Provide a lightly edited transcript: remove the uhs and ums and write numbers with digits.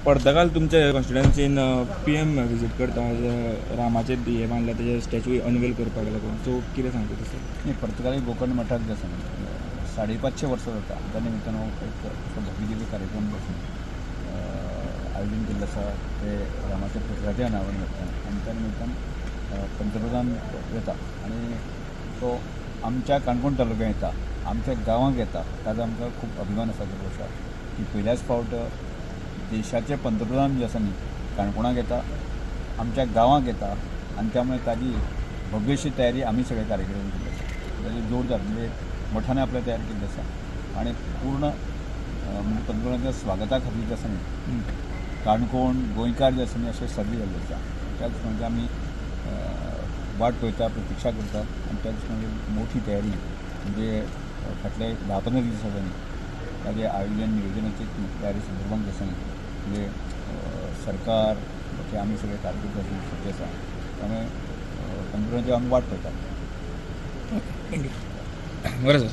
पर्तगाल तुमच्या कॉन्स्टिट्युएन्सीन PM visit करता, रामाचे हे बांदला, तेजे स्टॅच्यू अनवेल करपाक लागून, सो कितें सांगता तसें? न्ही, पर्तगाळी गोकर्ण मठाक जे आसा न्ही, 550 वर्सां जाता. त्या निमित्तान हो एक असो भव्य कार्यक्रम जो आसा आयोजन केल्लें आसा. ते रामाच्या पुतळ्याच्या अनावरण जाता आनी त्या निमित्तान पंतप्रधान येता आनी तो आमच्या काणकोण तालुक्यांत येता, आमच्या गांवांक येता, ताजो आमकां खूब अभिमान आसा. दर वर्सा की पयल्याच फावट देशाचे पंतप्रधान जे आसा न्ही, काणकोणाक येता, आमच्या गांवाक येता आनी त्यामुळे ताजी भव्यशी तयारी आमी सगळे कार्यकर्त्यांनी केल्ली आसा. ताजी जोरदार म्हणजे मठाने आपल्या तयार केल्ली आसा आनी पूर्ण म्हणजे पंतप्रधानाच्या स्वागता खातीर जे आसा न्ही, काणकोण गोंयकार जे आसा न्ही, अशे सज्ज जाल्ले आसा. त्याच म्हणजे आमी वाट पळयता, प्रतिक्षा करता आनी त्याच म्हणजे मोठी तयारी म्हणजे फाटले 10-15 दीस आसा न्ही, ताजे आयोजन नियोजनाची तयारी संदर्भात आसा न्ही, म्हणजे सरकार बाकी आमी सगळे कार्यकर्ते आसा सज्ज आसा. त्यामुळे पंतप्रधानाची आमी वाट पळयता. Thank you. बरें सर.